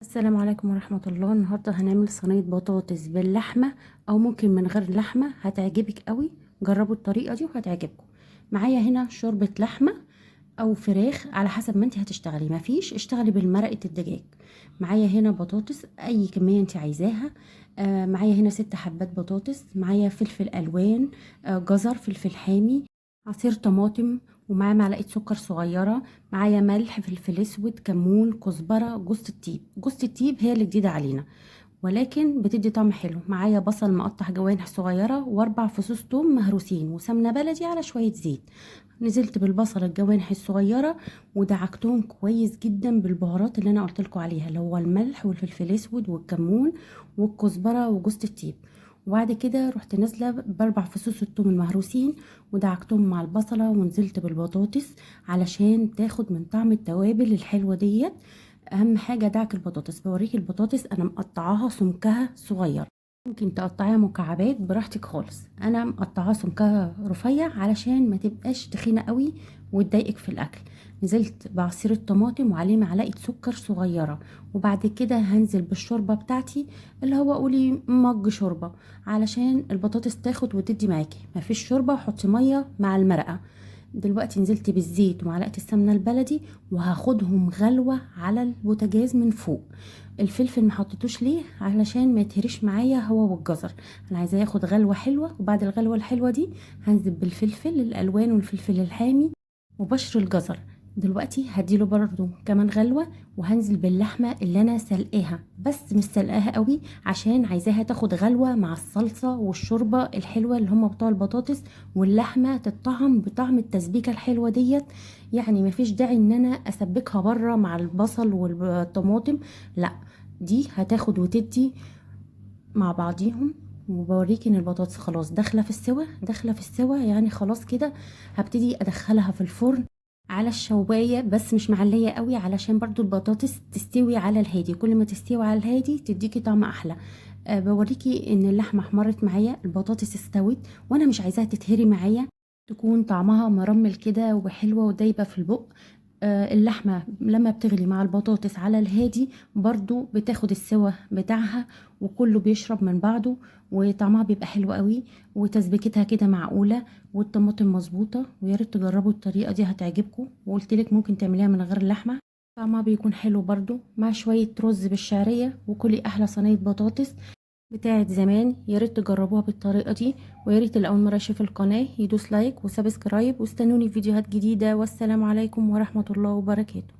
السلام عليكم ورحمة الله. النهاردة هنعمل صينية بطاطس باللحمة او ممكن من غير لحمة، هتعجبك قوي. جربوا الطريقة دي وهتعجبكم. معايا هنا شوربة لحمة او فراخ على حسب ما انت هتشتغلي، مفيش اشتغلي بالمرقة الدجاج. معايا هنا بطاطس اي كمية انت عايزاها. معايا هنا 6 حبات بطاطس، معايا فلفل الوان، جزر، فلفل حامي، عصير طماطم، ومعايا معلقة سكر صغيرة، معايا ملح، فلفل اسود، كمون، كزبرة، جوزة الطيب. جوزة الطيب هي اللي جديدة علينا ولكن بتدي طعم حلو. معايا بصل مقطع جوانح صغيرة، و4 فصوص توم مهروسين، وسمنة بلدي على شوية زيت. نزلت بالبصل الجوانح الصغيرة ودعكتهم كويس جدا بالبهارات اللي انا قلت لكم عليها، اللي هو الملح والفلفل الاسود والكمون والكزبرة وجوزة الطيب. وبعد كده رحت نازلة ب4 فصوص التوم المهروسين ودعكتهم مع البصلة، ونزلت بالبطاطس علشان تاخد من طعم التوابل الحلوة ديت. اهم حاجة دعك البطاطس. بوريك البطاطس انا مقطعاها سمكها صغير، ممكن تقطعيها مكعبات براحتك خالص. انا مقطعاها سمكها رفيع علشان ما تبقاش تخينة قوي وتضايقك في الاكل. نزلت بعصير الطماطم وعليه معلقه سكر صغيرة، وبعد كده هنزل بالشوربه بتاعتي اللي هو قولي مج شوربة علشان البطاطس تاخد وتدي معاكي. مفيش شوربة حطي مية مع المرقه. دلوقتي نزلت بالزيت ومعلقة السمنة البلدي، وهاخدهم غلوه على البوتاجاز من فوق. الفلفل ما حطيتوش ليه؟ علشان ما يتهريش معايا هو والجزر. انا عايزاه ياخد غلوه حلوة، وبعد الغلوه الحلوة دي هنزل بالفلفل الالوان والفلفل الحامي وبشر الجزر. دلوقتي هديله برضو كمان غلوه، وهنزل باللحمه اللي انا سلقاها، بس مش سلقاها قوي عشان عايزاها تاخد غلوه مع الصلصه والشوربه الحلوة اللي هم بتوع البطاطس، واللحمة تتطعم بطعم التسبيكه الحلوة ديت. يعني مفيش داعي ان انا اسبكها بره مع البصل والطماطم، لا دي هتاخد وتدي مع بعضيهم. وبوريكي ان البطاطس خلاص داخله في السوا، داخله في السوا يعني خلاص كده. هبتدي ادخلها في الفرن على الشوايه، بس مش معليه قوي علشان برضو البطاطس تستوي على الهادي. كل ما تستوي على الهادي تديكي طعم احلى. بوريكي ان اللحمة احمرت معايا، البطاطس استوت، وانا مش عايزاها تتهري معايا، تكون طعمها مرمل كده وحلوه ودايبه في البق. اللحمة لما بتغلي مع البطاطس على الهادي برضو بتاخد السوى بتاعها، وكله بيشرب من بعضه، وطعمها بيبقى حلو قوي، وتسبيكتها كده معقولة، والطماطم مظبوطة. ويا ريت تجربوا الطريقة دي هتعجبكم. وقلت لك ممكن تعمليها من غير اللحمة، طعمها بيكون حلو برضو مع شوية رز بالشعرية، وكلي أحلى صينية بطاطس بتاعت زمان. يا ريت تجربوها بالطريقة دي، ويا ريت اللي أول مرة يشوف القناة يدوس like و subscribe، واستنوني في فيديوهات جديدة. والسلام عليكم ورحمة الله وبركاته.